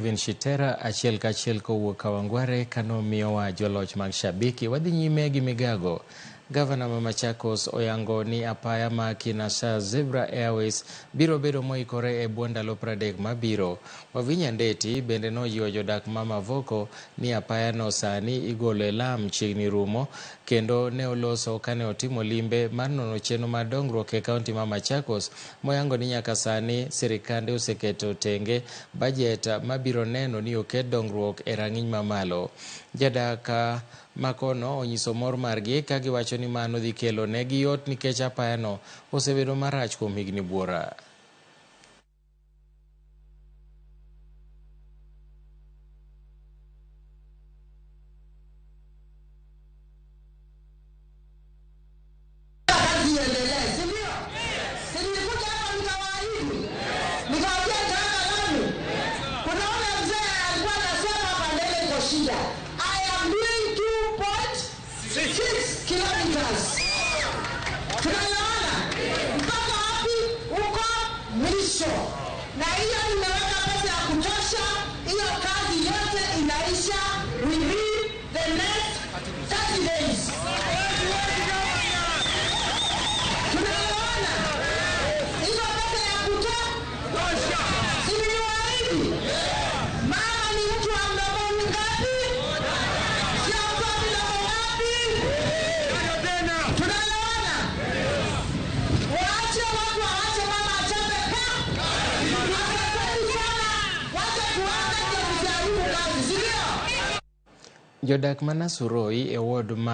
Kevin Shitera achiel kachiel kowuok Kawangware kanomiyowa joloch mag Shabiki. Wadhi nyime gi migago. Gavana ma Machakos oyango ni apaya ma Kinasha Zebra Airways biro bedo moikore e bwo ndalo 30 mabiro. Wavinya Ndeti bende nojiwo jodak ma Mavoko ni apayano sani igolo e lam chiegni rumo kendo ne oloso kane otimo limbe mar nono chenro mar dongruok e kaunti ma Machakos moyango ni nyaka sani sirikande oseketo tenge bajet mabiro neno ni oket dongruok e rang'iny mamalo. Jadak makono onyiso mor margi ka giwacho ni mano dhi kelo negi yot nikech apayano osebedo marach kuom higni buora. Kazi iendelee, si ndio? Si nilikuja hapa nikawaahidi, nikawaambia nitaweka lami. Kuna ule mzee alikuwa anasema hapa mbele iko shida. I am doing 2.6 kilometers. Tunaelewana? Mpaka wapi? Huko mwisho. Na hiyo nimeweka pesa ya kutosha, hiyo kazi yote inaisha within the next 30 days. Tunaelewana? Hizo pesa ya kutosha. Si niliwaahidi? Mama ni mtu wa mdomo ngapi? Sio mtu wa midomo ngapi? Tunaelewana? Waache watu waache mama achape pa. Asanteni sana. Wacha tuanze ndio tusiharibu kazi, si ndio? Jodak ma Nasuroi e ward ma